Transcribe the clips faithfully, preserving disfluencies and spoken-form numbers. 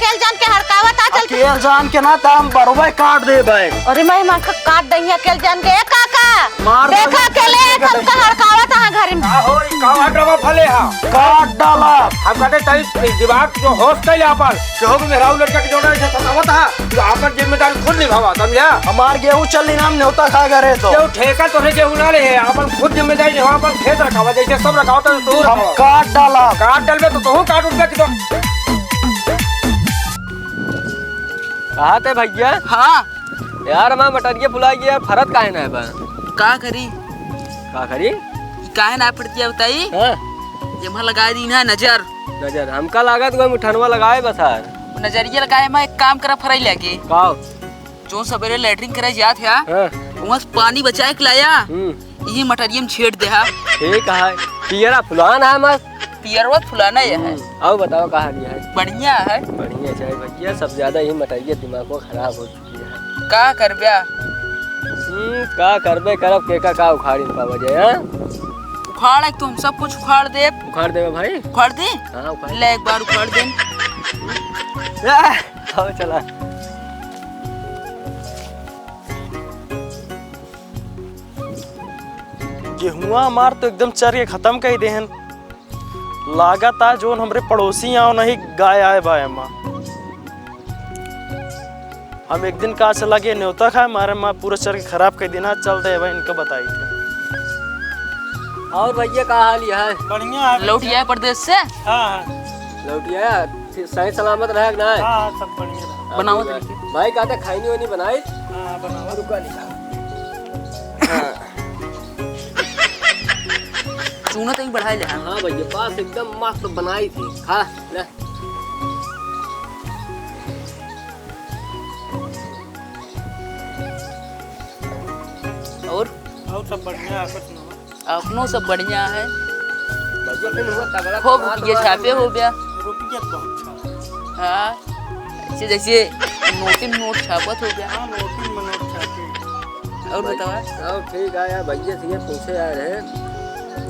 अकेल जान के हड़कावत आ, चल। अकेल जान के ना, त हम बरोबर काट देबे। अरे मैं, हम का काट दइया अकेल जान के। ए काका, मार दे। देखा अकेले एक हमका हड़कावत आ घर में। का हो, ई का ड्रामा फले हा? काट डाला। हम कहते तई दिमाग जो होश कइले आपन, केहू भी मेहरारू लड़का के जोड़ा ऐसे सतावत हा, तो आपन जिम्मेदारी खुद निभावा, समझा? हमार गेहूं चल रही ना, हम न्योता खा गए रहे तो। केहू ठेका तोहरे गेहूं ना ले, आपन खुद जिम्मेदारी निभावा, आपन खेत रखावा, जैसे सब रखावा, तो तू हम रखावा। काट डाला। काट डालबे तो तू काट उठबे कि तो। कहा थे भैया? हाँ। यार, हमार मटरिया फुलाई गया, फरत काहे ना है बा? का करी? का करी? ई काहे ना फरतिया बताई? हाँ। ये वहाँ लगा दी ना नजर। नजर? हमका लागत कोई मुठनवा लगाए बस यार। नजरिया लगाए में एक काम करा फराई लेके। का? जो सवेरे लेटरिन करे जात है, हाँ। वहाँ से पानी बचाए के लाया। हम्म। यही मटरिया में छेड़ दे हा। ठीक है, पियरा फुलान है मस्त। पियरवा फुलाना ये है। हम्म, आओ बताओ का हाल है? बढ़िया है। बढ़िया चाहे भैया, सब ज्यादा यही मटरिया दिमाग को खराब हो चुकी है। का करब्या? हम्म, का करबे करब, के का, का उखाड़ी पावा जाए, हाँ? उखाड़, एक तो हम सब कुछ उखाड़ दे। उखाड़ देबे भाई? उखाड़ दे? हाँ, उखाड़। ले एक बार उखाड़ दे। आ, आओ चला। गेहुआ हमार तो एकदम चर के खतम कइ देहन। लागत आ जोन हमरे पड़ोसी आओ नहीं गाय आए बा एमा। हम एक दिन का चला गए न्योता खाए, मारे माँ पूरा चर के खराब कइ देना। चल दे भाई, इनका बताई थे। और भैया का हाल है? बढ़िया है लौट भैया। आया परदेस से? हाँ, हाँ। लौट आया? फिर सही सलामत रहे कि ना? हाँ, हाँ, सब बढ़िया रहे। बनाओ हाँ, तरीके। भाई कहते खैनी वैनी बनाई? हाँ, बनाओ। रुका निकाल। हाँ। चूना तो ही बढ़ाई ले। हाँ भैया, पास एकदम मस्त बनाई थी। खा ले। और? और सब बढ़िया है, कुछ ना। अपनो सब बढ़िया है। भैया, फिर हुआ तगड़ा खूब कमाल रुपये हुआ छापे है। हो गया। रुपये तो अच्छा। हाँ, ऐसे जैसे नोटिन नोट छापत हो गया। हाँ, नोटिन में नोट छापे। और बतावा? सब ठीक है यार, भैया से ये पूछे आ रहे हैं,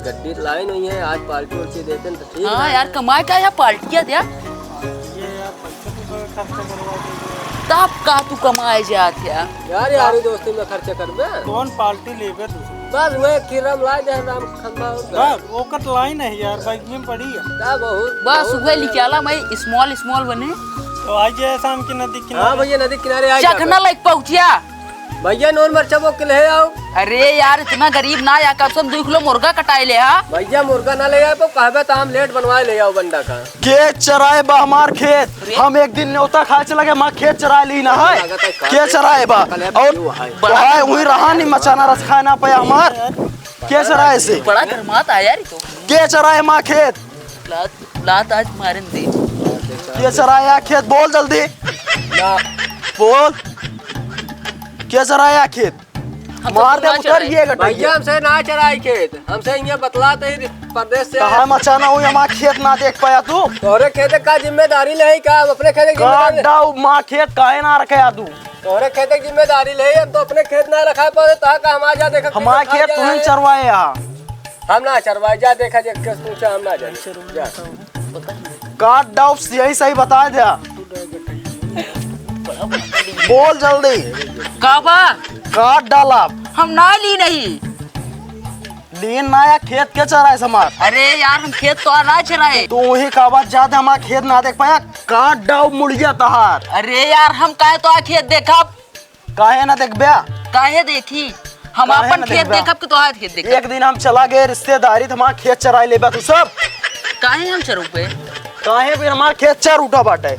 गड्डी line हुई है, आज पार्टी उर्टी देते हैं तो ठीक हाँ है। यार, कमाए का यार, पार्टियाँ द्या। ये यार, पैसा तो खर्चा करवा देंगे। तब का तू कमाए जात है? यार, यारी दोस्ती में खर्चा करबे। कौन पार्टी लेबे तू? बस वह किरम ला दे, राम खंबा और बस, ओकर line है यार, bag में पड़ी है। का बहुत, बस बहुत वह है। लिखाला मैं small, small बने। तो आ जाए शाम के नदी किनारे। हाँ भैया, नदी किनारे आ जाए। चखना लाइक पहुँचिया। भैया, नून मिर्चा बोक के ले आओ। अरे यार, इतना गरीब ना या, कम से कम दो किलो मुर्गा कटाए ले, हाँ? भैया, मुर्गा ना ले आए, तो कहबे तो omelette बनवाए ले आओ बंडा का। के चराए बा हमार खेत? अरे। हम एक दिन न्योता खाए चला गए, हमार खेत चराए ली ना है। लागत है के चराए बा? कल है और वो है। तो है, वही रहा नहीं, मचाना रस खाए ना पाया हमार। के चराए से? बड़ा गरमात आया रे तो। के चराए हमार खेत? लात, लात आज मारन दे। के चराया खेत, बोल जल्दी। ना। बोल। के चराया खेत? हम मार दे, उतर ये गटैया। भैया, हमसे ना चराई खेत, हमसे इहाँ बतलात ही परदेस से। कहाँ मचाना हुई, हमार खेत ना देख पाया तू? तोहरे खेत का जिम्मेदारी नहीं का, हम अपने खेत की काट जिम्मेदारी डाउ, माँ खेत काहे ना रखे आ तू? तोहरे खेत की जिम्मेदारी नहीं, हम तो अपने खेत ना रखा पाए, तो का हमार जा देखा हमार खेत तू ही चरवाए यहाँ। हम ना चरवाए, जा देखा जे केस पूछा, हम ना जाने। जा। काट डाउब, यही सही बता दे। बोल जल्दी। का बा? काट डाला। हम ना ली नहीं। लीन ना या खेत के चराए समार। अरे यार, हम खेत तो ना चराए। तू ही का बात जाते हमारा खेत ना देख पाया। काट डाउब मुड़िया तहार। अरे यार, हम काहे तो आ खेत देखब? काहे ना देखब्या? काहे देखी? हम काहे अपन ना खेत देखब्या? देखब कि तोहार खेत देखब? एक दिन हम चला गए रिश्तेदारी, तो हमार खेत चराई लेबा तू सब। काहे हम चरउबे? काहे फिर हमार खेत चर उठा बाटे?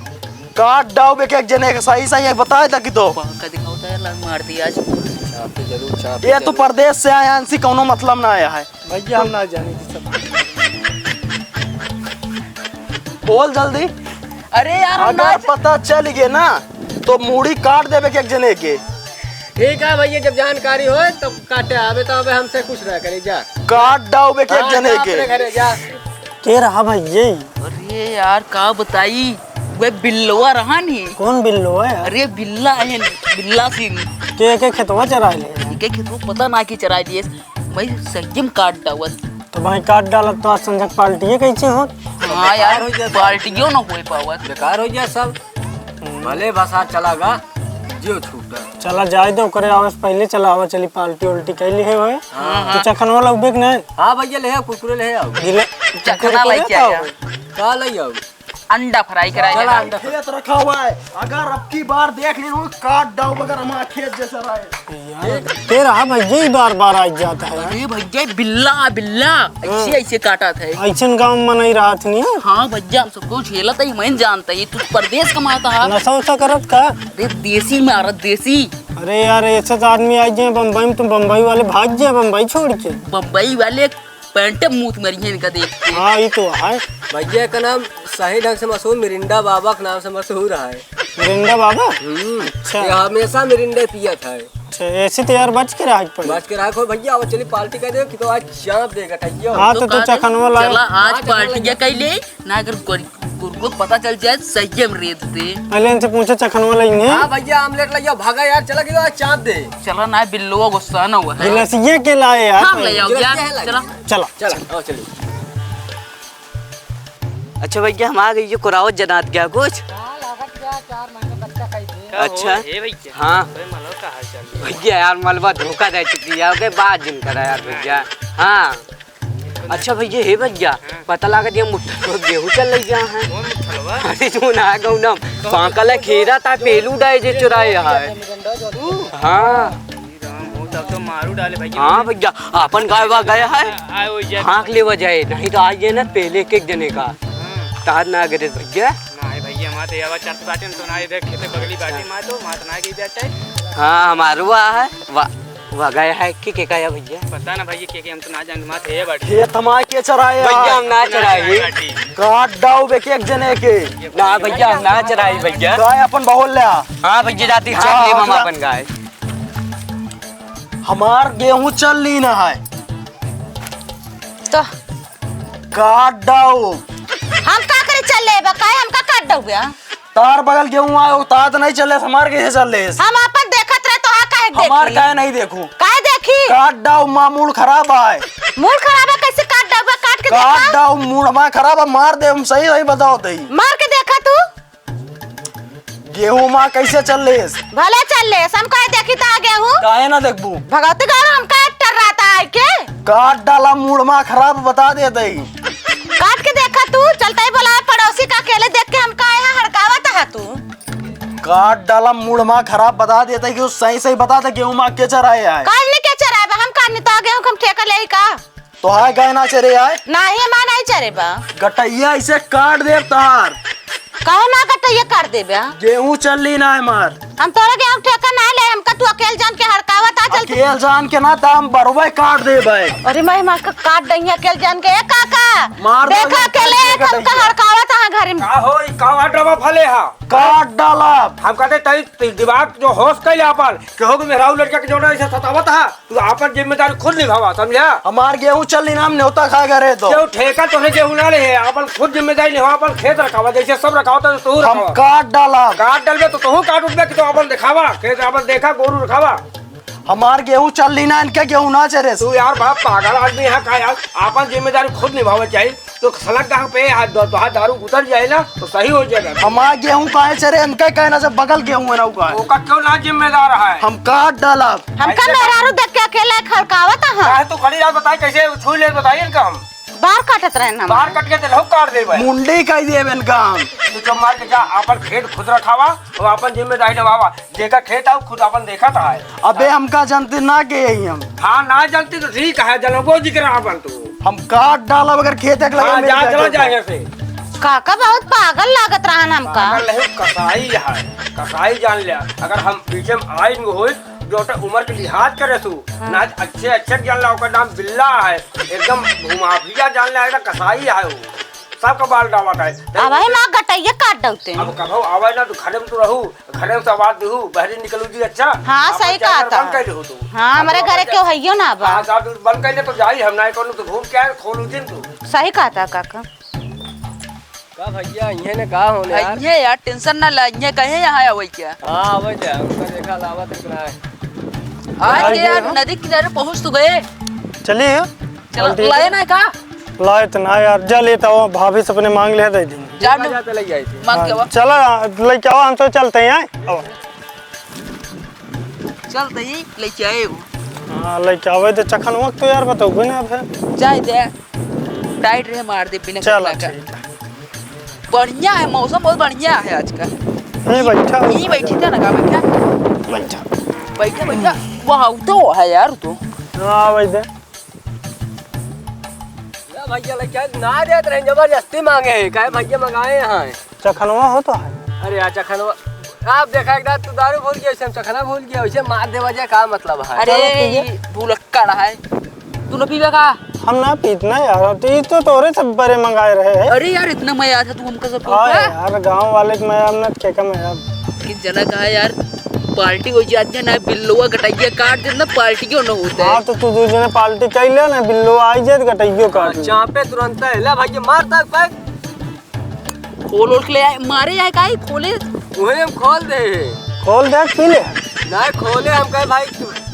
काट डाउब एक एक जने के सही सही एक बताए ताकि तो। पक्का दिखाओ तो यार, लाग मार दी आज। चापी जरूर, चापी ये तो जरूर। परदेस से आया, इनसे कौनो मतलब ना आया है। भैया, हम ना जाने की सब। बोल जल्दी। अरे यार, हम अगर ना पता चल गए ना, तो मूड़ी काट देबे के एक जने के। ठीक है भैया, जब जानकारी होए, तब काटे आवे, तो अबे हमसे कुछ ना करे, जा। काट डाउबे के एक हाँ, जने जा के। अपने घरे जा। के रहा भैया? अरे यार, का बताई, वे बिल्लवा रहा नी। कौन बिल्लो है यार? अरे बिल्ला है, बिल्ला सिंह। के, के खेतवा चराए ले? के खेतवा पता ना की चराए दिए। भाई, सही में काट डावत। तो भाई, काट डालत तो आज संझक पार्टी है, कैसे हो? हाँ यार, बेकार हो गया सब। पार्टियों ना हो पावत। बेकार हो गया सब। हम्म। भले बसा चला गा, जियो छूटा। चला जाए दो, ओकरे आवे से पहले चला, आवा चली पार्टी उल्टी कैली है होए। हाँ, हाँ। तू चखनवा लउबे कि नहीं? हाँ भैया, ले आओ, कुरकुरे ले आओ। जिले-, चखना कुरकुरे लेके तो आया। का ले आओ? अंडा फ्राई कराए चला, देना। अंडा फ्राई। खेत रखा हुआ है, अगर अब की बार देख ली, काट डाउब अगर हमारा खेत जैसा रहे। यार, तेरा भैया ही बार बार आ जाता है। अरे भैया, बिल्ला, बिल्ला, ऐसे, हाँ। ऐसे काटा था। ऐसन गाँव में नहीं रहा था, नहीं? हाँ भैया, हम सबको झेलत है, मैं जानता है, तू परदेस कमाता है। नशा वशा करत का? अरे देसी मारत, देसी। अरे यार, ऐसे तो आदमी आ जाए बम्बई में, तो बम्बई वाले भाग जाए बम्बई छोड़ के। बम्बई वाले पैंटे मूत मरी है इनका देख के। हाँ, ये तो है। भैया का नाम सही ढंग से मशहूर मिरिंडा बाबा के नाम से मशहूर है। मिरिंडा बाबा? हम्म, अच्छा। ये हमेशा मिरिंडा पियत है। अच्छा, ऐसे तो यार बच के रहा पड़े। बच के रहा भैया, अब चली पार्टी कर दे कि तो आज चाप देगा ठैया। हाँ, तो तो तू का चखनवा ला। चला, आज आज पार्टी चखनवा क्या ला। कैले? ना अगर गोर-, गोर को पता चल जाए, सही हम रेत दे। पहले इनसे पूछो, चखनवा लेंगे। हाँ भैया, आमलेट ले आओ, भागा यार, चला कि तो आज चाप दे। चला ना, बिल्लो गुस्सा ना हुआ है। गिलासिया के लाए यार। हाँ, ले आओ यार, गिलासिया है, चला। चला। चला, आओ, चलिए। अच्छा भैया, हम आ गई, ये कुरावत जनात क्या कुछ? हाँ, लागत क्या, चार महीने बच्चा खाई थे। अच्छा। हे भैया। हाँ। अरे मलवा का हाल चाल है? भैया यार, मलवा धोखा दे चुकी है, ओके बात जिन करा यार भैया। हाँ। अच्छा भैया, हे भैया, हाँ। पता लागत ये मुट्ठा गेहूं चल रही है। कौन मुट्ठा? अरे जो ना गाँव ना, तो पाकल है, खीरा था, पेलू डाए जे चुराए है। हाँ। राम हो, तब तो मारू डाले भैया। हाँ भैया, आपन गाय वा गया है। आए, ओइ जाए। हाँक लेवा जाए, नहीं तो आज ये ना पहले एक एक जने का। हाँ। तार ना गिरे भैया। ना है भैया, हमारे तो ये आवाज चलत बाटे, हम तो ना इधर खेते बगली बाटे, अच्छा। हमारे तो, हमारे तो ना गई जाता है। हाँ, हमारो वा है, वा, वा गया है, के, के का है भैया? पता ना भैया, के, के हम तो ना जानते, हमारे तो ये बाटे। खेत हमारे के चराए भैया, यार। हम ना चराई। बाटे। काट डाउब एक एक जने के। ना भैया, हम ना चराई भैया। गाय अपन बहोल ले आ। हाँ भैया, जाती जा, हाँक लेब हम जा। आपन गाय। हमार गेहूं चल ली ना है। तो काट डाउब। हम का करे चल लेबा? काहे हमका काट डाउबे? तार बगल गेहूं आयो, तात नहीं चले, हमार कैसे चल ले? हम आपन देखत रहे, तो हाँ काहे हमार देखी? काहे नहीं देखू? काहे देखी? काट डाउब, माँ मूड खराब है। मूड खराब है, कैसे काट डाउबा? काट के काट देखा। डाउब, मूड हमार खराब है, मार दे, हम सही सही बताओ तई। मार के देखा तू। गेहूं माँ कैसे चल लेस? भले चल लेस, हम काहे देखी ता गेहूं? काहे ना देखबू? भगवती गौर हमका टर्राता है के? काट डाला मूड़ माँ खराब बता दे दई। काट के देखा तू, चलता ही बोला है पड़ोसी का, अकेले देख के हमका आए है हड़कावत है तू। काट डाला मूड़ माँ खराब बता दे दई कि सही सही बता दे गेहूं माँ के चराए है। काहे नहीं के चराए बा? हम काहे नहीं तो गेहूं हम ठेका ले का? तोहार गाय ना चरे आए? नाही, हमार नाही चरे बा। गटैया ऐसे काट देब तोहार। काहे माँ गटैया काट देबे? गेहूं चल ली ना हमार। हम तोरा गेहूं ठेका ना ले, हमका तू अकेल जान के हड़कावत आ चल। अकेल जान के ना, त हम बरवे काट देबे। अरे माई, माँ का काट दइया अकेल जान के। ए काका, मार दे देखा अकेले गटैया। हमका हड़कावत आ घर में। का हो, ई का ड्रामा फले हा? काट डालब। हम कहते तई, तई दिमाग जो होश कैले आपन, केहू के मेहरारू लड़का के जोड़ा ऐसे सतावत हा। तू आपन जिम्मेदारी खुद निभावा, समझा? हमार गेहूं चल ली ना, हम न्योता खा गए रहे तो। केहू ठेका तोहरे गेहूं ना ले, आपन खुद जिम्मेदारी निभावा, आपन खेत रखावा, जैसे सब रखावा, तो तू हम रखावा। काट डालब। काट डालबे तो तोहू काट उठबे कि तो आपन देखावा, खेत आपन देखा, गोरू रखावा। हमार गेहूं चल ली ना, इनके गेहूं ना चरे। तू यार बाप पागल आदमी है का यार? आपन जिम्मेदारी खुद निभावा चाहिए। तो सलग गाँव पे हाथ दो, तो हाथ दारू उतर जाए ना, तो सही हो जाएगा। हमार गेहूं काहे चरे, इनके कहना से बगल गेहूं है ना, उ काहे? ओका क्यों ना जिम्मेदार है? हम काट डालब। हमका ऐसे मेहरारू देख के अकेला खड़कावत ह। काहे तू खड़ी रह, बताई कैसे छुई ले, बताई इनका हम। बार काटत रहे ना हम। बार कट के तेलहू काट देबे। मुंडी कह देबे इनका हम। तू चुप मार के जा, आपन खेत खुद रखावा और आपन जिम्मेदारी निभावा। जेकर खेत आओ खुद आपन देखत है। अबे हमका जानते ना के यही हम। हाँ, ना जानते तो ठीक है, जनबो जिक्र आपन तू। हम काट डालब अगर खेत एक लगे हाँ, मेरे जा, जाए चला तो। जा यहाँ से। काका बहुत पागल लागत रहन हमका। पागल नहीं, कसाई है, कसाई जान लिया। अगर हम पीछे में आइन होई, जो तो उम्र के लिहाज करे सु, हाँ। ना अच्छे, अच्छे जान ला, ओकर नाम बिल्ला है, एकदम भूमाफिया जान लिया, एकदम कसाई है वो, सबका बाल डावत है। अब भाई माँ गटैया काट डलते हैं। अब कभो आवे ना तो घरे में तो रहू, घरे में से आवाज देहू, बहरी निकलू जी, अच्छा? हाँ, आपन सही चैनल कहा था। बंद कर देहू तू। हाँ, हमरे घरे केहू हइयो ना बा। हाँ, तो बंद कर दे तो जाई हम ना, कोनो तो घूम के आए, खोलू दिन तू। सही कहा था काका। का भैया, इहे ने का होने यार? इहे यार, टेंशन ना ला, इहे कहे यहाँ आवे क्या? हाँ, आवे क्या? उनका देखा लावा तक ना है। आज के यार, नदी किनारे पहुँच तो गए। चलिए। चला, लाए ना का? लाए तो ना यार, जा लेता हूँ, भाभी से अपने मांग ले दे देंगे। जा जा, ले जाए थे। मांग के आवा। चला, लेके आवा, हम तो चलते हैं, आए। आवा। चलते ही लेके आए हो। हाँ, लेके आवे तो चखनवा तो यार बताओ ना फिर। जाए दे। टाइट रहे, मार दे बिना चला, कपड़ा का। ठीक है। बढ़िया है, मौसम बहुत बढ़िया है आज का। ये बैठा हो। ये बैठी था ना, का बैठा? बैठा। बैठा, बैठा। वाह, वो तो है यार, वो तो। हाँ, बैठे। ना भैया, लइका ना देत रहे, जबरदस्ती मांगे है, काहे भैया मंगाए यहाँ है? चखनवा हो तो है। अरे यार, चखनवा, आप देखा एक दाँत तू दारू भूल गया, वैसे हम चखना भूल गया, वैसे मार देवा जाए, का मतलब है? अरे, चलो, ठीक है। ई भुलक्कड़ है, तू न पीबे का? हम ना पीत ना यार, तो ई तो तोरे सब बरे मंगाए रहे हैं। अरे यार, इतना मया था तू हमका सब हाँ पीबे? यार, गाँव वाले के मया, हम ना ठेका मया। कि जना कहा यार, पार्टी हो जात है ना, बिल्लुआ गटैया काट देत ना, पार्टी क्यों ना होता है? हाँ, तो तू दू जने पार्टी कर ले ना, बिल्लुआ आई जात, गटैयो काट ले। चापे तुरंत है, ले भाई, मार तक पैक। खोल ओल के ले आए, मारे आए काहे खोले? उहे हम खोल दे। खोल दे, पी ले। नहीं खोले, हम कहे भाई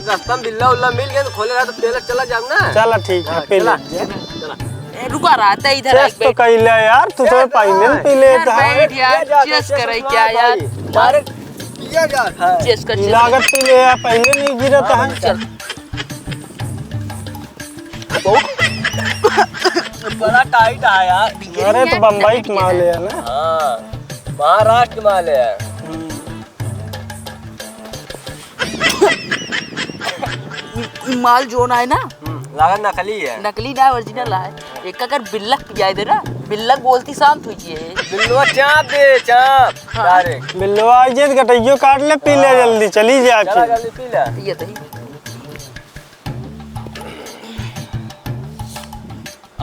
रास्ता में बिल्ला उल्ला मिल गए तो खोले रहा तो पेला चला जाम ना। चला ठीक है, हाँ, पी ले। चला। ए, रुका रहता है इधर चेस तो कैले यार, तू तो पहले ही पी लेता है। बैठ यार, चेस करे क्या यार? डायरेक्ट पिया जाता है। चेस कर, चेस कर। लागत पी ले यार, पहले नहीं गिरता है। चल। बहुत बड़ा टाइट आया यार। अरे, तो बम्बई के माल है ना? हाँ, महाराष्ट्र के माल है। हम्म। ई, ई माल जोन है ना? हम्म, लागत नकली है। नकली ना, ओरिजिनल है। एक अगर बिल्लक पियाए दे ना, बिल्लक बोलती शांत हुई है। बिल्लुआ चाप दे, चाप। हाँ। डायरेक्ट। बिल्लुआ आई जे, गटैयो काट ले, पी ले हाँ। जल्दी, चली जा चला फिर। जल्दी पी ले। ये तो ही।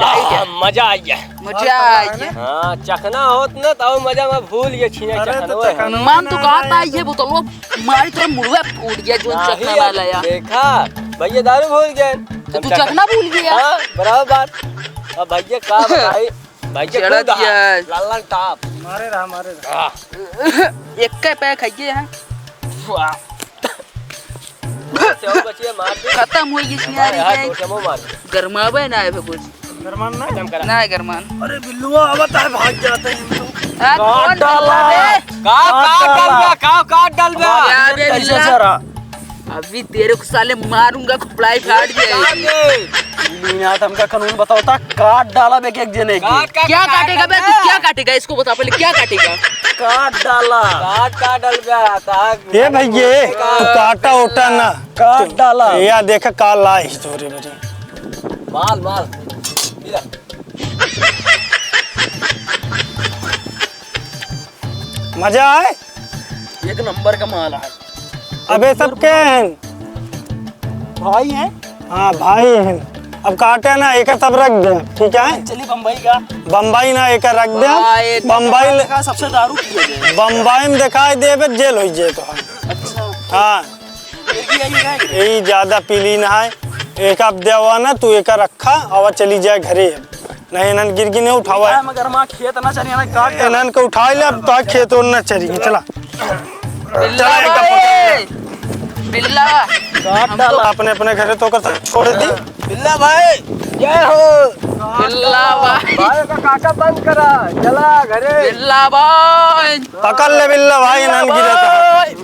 आह, मजा आ गया। मजा आ गया। हाँ, चखना होत ना, तो मजा में भूल गया छीने अरे, चखना तो हुआ है। चखना मान तो ना कहा था, आया। ये बोतलवा मारी तोरा मुड़वा फूट गया, जो नहीं, चखना अब वाला या। देखा, भैया दारू भूल गए। तो हम तू चख-, चखना भूल गया? हाँ, बराबर बात। अब भैया का बताई, भैया चढ़ा खुद दिया। हाँ, लल्लन टॉप। मारे रहा, मारे रहा। हाँ। एक का पैक है ये है। वाह। से और बचिए, मार दे। खत्म हो गई सियारी मार, हाँ, के। दो से मुंह मार। गरमावे ना है कुछ। गरमान ना? खत्म करा। ना है गरमान। अरे बिल्लुआ, आवत है, भाग जाते हैं हम तो। आ, काट कौन डाला। बोला बे? का, काट का डाला। डलबा, का, का डलबा? अरे, अरे, कैसे बिल्ला। चरा? अभी तेरे को साले मारूंगा, खोपड़ाई फाड़ दे। काट दे। बिल्लू, यहाँ तो हमका कानून बताओ ता, काट डाला बे एक, एक जने के। काट, काट, क्या काट, काटेगा बे? तू क्या काटेगा? इसको बता पहले, क्या काटेगा? काट डाला। काट, काट डलबा, काट। ए भैये, काटा ओटा ना। काट डाला। या देख का लाई तोरे बरे। माल, माल। या। मजा आए? एक नंबर का माल है। अबे सब के हैं? भाई हैं? हाँ, भाई हैं। अब काटे ना, एक सब रख दे, ठीक है? चली बम्बई का। बम्बई ना, एक रख दे। हाँ, एक बम्बई ले- का सबसे दारू पिए गए। बम्बई में दिखाई देबे, जेल हो जाए तो। अच्छा। हाँ। यही, यही है। यही ज्यादा पीली ना है। एक आप देवा ना, तू एक रखा, अब चली जाए घरे। नहीं, इन्हन गिरगी नहीं उठावा है। मगर माँ खेत ना चली, ना काट डाला। इन्हन के उठा ले, अब तो खेत और ना चली, चला। बिल्ला चला, एक भाई। बिल्ला। काट डाला। अपने, अपने घरे तो कर छोड़ दी। बिल्ला भाई, जय हो। बिल्ला भाई। भाई का काटा बंद करा, चला घरे। बिल्ला भाई। पकड़ ले बिल्ला भाई, इन्हन गिरता है।